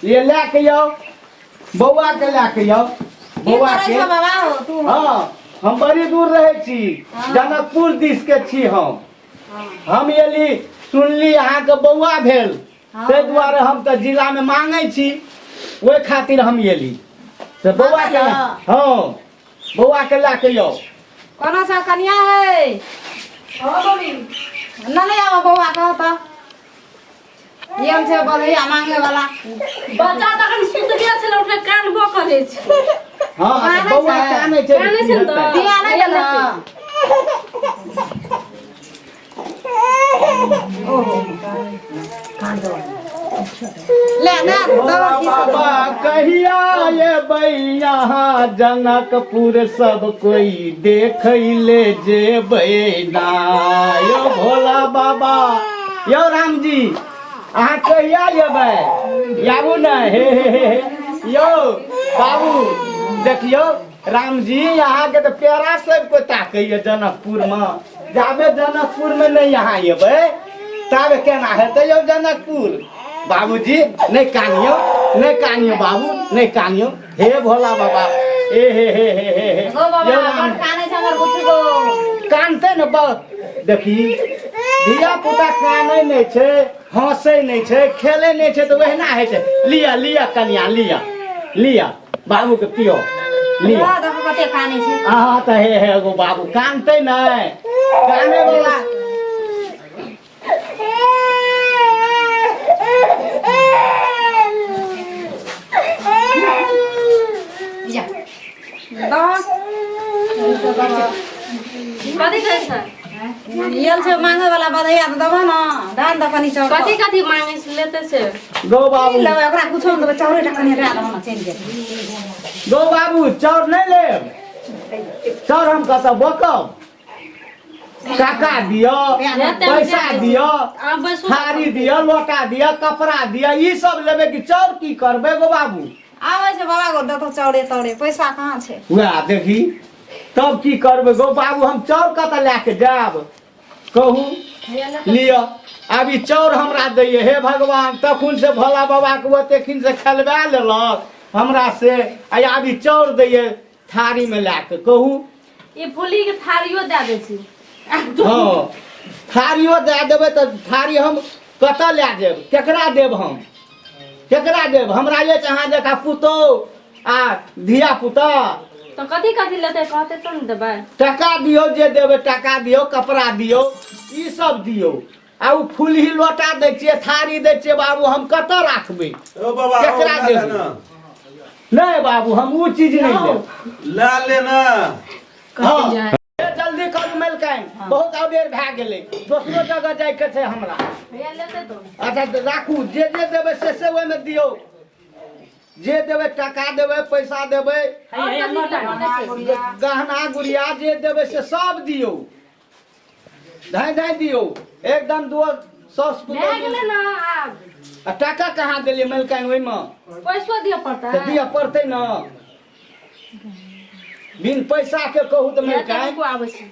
ये लए के आउ बौआ के लए के आउ की बौआ करै के छौ बाबा हो तू हँ हम बड़ी दूर रहै छी जनकपुर दिस के छी हम हम एली सुनली अहाँके बौआ भेल ताहि दुआरे हम तऽ जिलामे मांगै छी ओहि खातिर हम एली से बौआ के हँ बौआ के लए के आउ कोना सा कनिया है हाँ मम्मी न नहीं आवा बौआ कह तऽ ये हम छै बलैया मांगे वाला बच्चा तखन सुति गेल छलै उठे कानबो करै छै हँ तऽ कानै बौआ छै। कानै छै कानै छै ने तऽ। दिया नहीं देलक ले ना दवा की सब बाबा कहिया एबै यहाँ जनकपुर सब कोई देखै ले जेबै ना यौ भोला बाबा यौ रामजी अहाँ कहिया एबै आबू ने हे हे हे हे यौ बाबू देखियौ रामजी अहाँके तऽ पेड़ा सब कोई ताकैया जनकपुरमे जाबे जनकपुरमे नहि अहाँ एबै ताबे केना हेतै यौ जनकपुर बाबूजी नहि कानियौ नहि कानियौ बाबू नहि कानियौ हे भोला बाबा हे हे हे हे हे हे गो बाबा यौ बड़ राम कानै छै हमर बुच्ची गो कानते ने बस देखी धिया पुता कानै नहि छै हँसै नहि छै खेलै नहि छै तऽ ओहिना होइ छै लिअ लिअ कनिया लिअ लिअ बाबूके पियो लिअ वाह, देखो कते कानै छै अहाँ तऽ हे हे एगो बाबू कानतै नहि काने वाला जा दस कथी कहै छै आयल छै मांगे वाला बधैया तऽ देबो ने धान दऽ कनि चाउर कथी कथी मांगे छै लेते से गौ बाबू की लेबै ओकरा कुछो नहि देबै चाउरे टा कनि दए देबो ने चलि जेतै गौ बाबू चाउर नहि लेब चाउर हम कतऽ बकब टाका दिअ पैसा दिअ आब बैसू थारी दिअ लोटा दिअ कपड़ा दिअ ई सब लेबै कि चाउर की करबै गो बाबू आबै छै बाबा गो देतो चाउरे ताउरे पैसा कहाँ छै वएह देखी तब की करबै गो बाबू हम चाउर कतऽ लए के जायब कहू लिअ आब ई चाउर हमरा दैये हे भगवान तखन से भोला बाबाके ओतेखिन से खेलबा लेलक हमरा से आ आब ई चाउर दैये थारीमे लए कऽ कहू ई फुली के थारियो दए दै छी हँ थारियो दए देबै तऽ थारी हम कतऽ लए जायब केकरा देब हम केकरा देब हमरा अछि अहाँ जकाँ पुतोहु आ धिया पुता तऽ कथी कथी लेतै कहतै तब ने देबै टका दियौ जे देबै टका दियौ कपड़ा दियौ ई सब दियौ आ ओ फुलही लोटा दै छियै थारी दै छियै बाबू हम कतऽ राखबै ओ बाबा केकरा ओ लए देबै? लेना नहि बाबू हम ओ चीज नहि लेब लए लेना हँ ए, जल्दी करू मेलकाइन बहुत अबेर भए गेलै दोसरो जगह जाइके छै हमरा भैया लेतै तो अच्छा तऽ राखू जे जे देबै से से ओहिमे दियौ जे देबै टाका देबै पैसा देबै और कथी लेतै? गहना गुड़िया जे देबै से सब दियौ धाँइ धाँइ दियौ एकदम दू सौस भए गेलै ने आब आ टाका कहाँ देलियै मलकाइन ओहिमे पैसो दिअ पड़तै तऽ दिअ पड़तै ने बिन पैसा के कहू तऽ मलकाइन रुकू आबै छी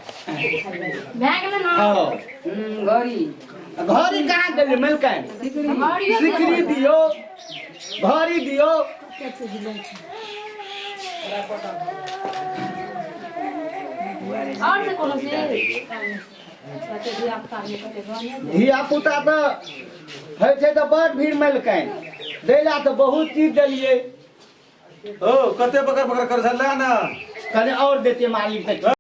भए गेलै ने हँ घड़ी घड़ी कहाँ देलियै मलकाइन घड़ियो सिकरी दियौ घड़ी दियौ और से कोनो चीज धिया पुता तऽ होइ छै तऽ बड़ भीड़ मलकाइन दै लए तऽ बहुत चीज देलियै ओ कते बकर बकर कर छल लए ना कनि आओर देतियै मालिक तऽ